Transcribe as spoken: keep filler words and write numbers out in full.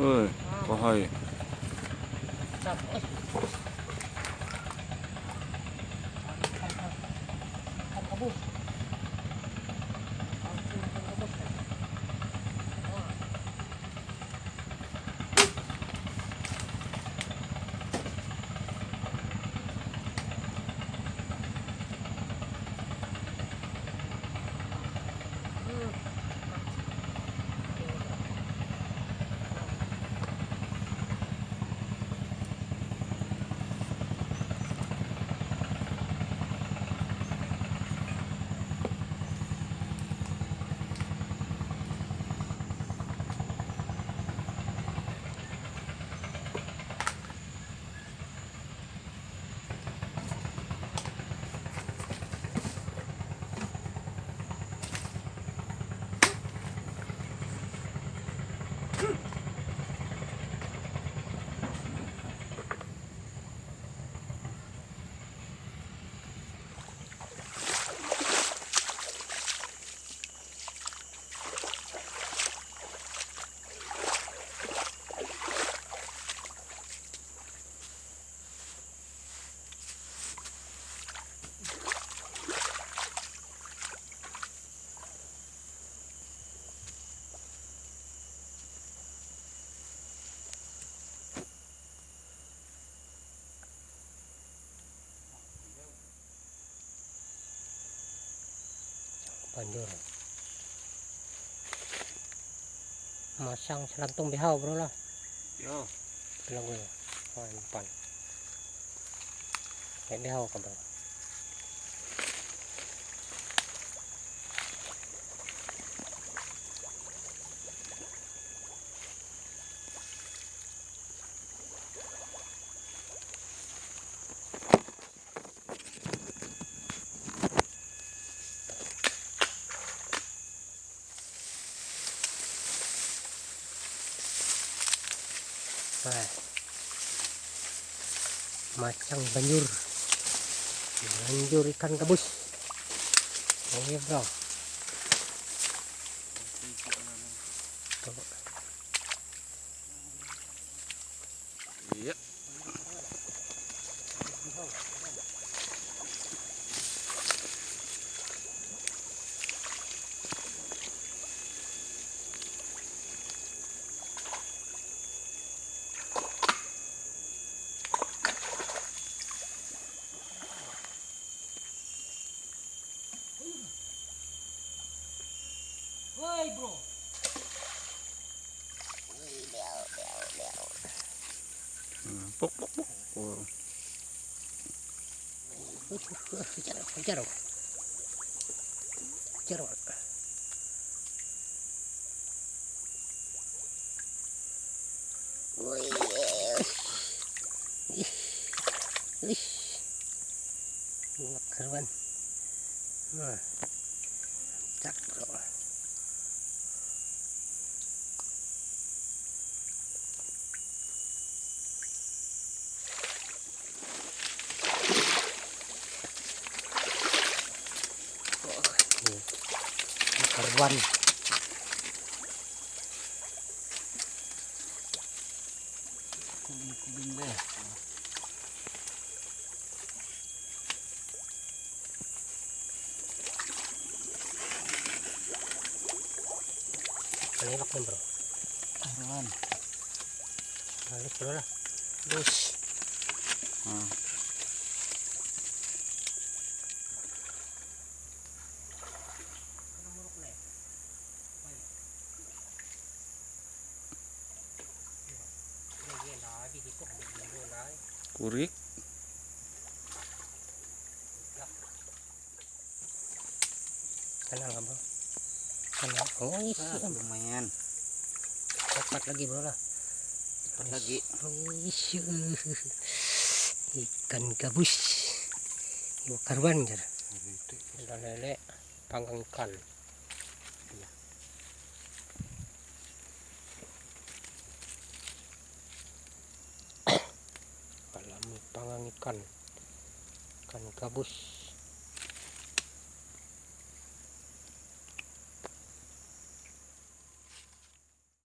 Oi, kohai. Banjur masang selantung behau, bro lah. Yo. Bilang gue, wah, empan. Kayak behau kan, bro. Nah. Masang banjur. Banjur ikan gabus. Ini, bro. Tuh. Iya. Woi, bro. Woi, bel, bel, bel. Hmm, pok, pok, pok. Oh. Woi, woi, woi, kejar, kejar. Kejar. Wih. Ih. Ih. Buat karuan. Nah. Cak, bro. Karuan. Kubing-kubing deh. Manilok nih, bro. Karuan. Halus, bro, lah. Bus. Hmm. Kurik. Tenang, Abang. Tenang. Oh, ih, ah, lumayan. Dapat lagi, bro, lah. Dapat lagi. Ih, ikan gabus. Iwa karuan, jar. Ada lele, panggang ikan. Iya. Alami panggang ikan. Ikan gabus.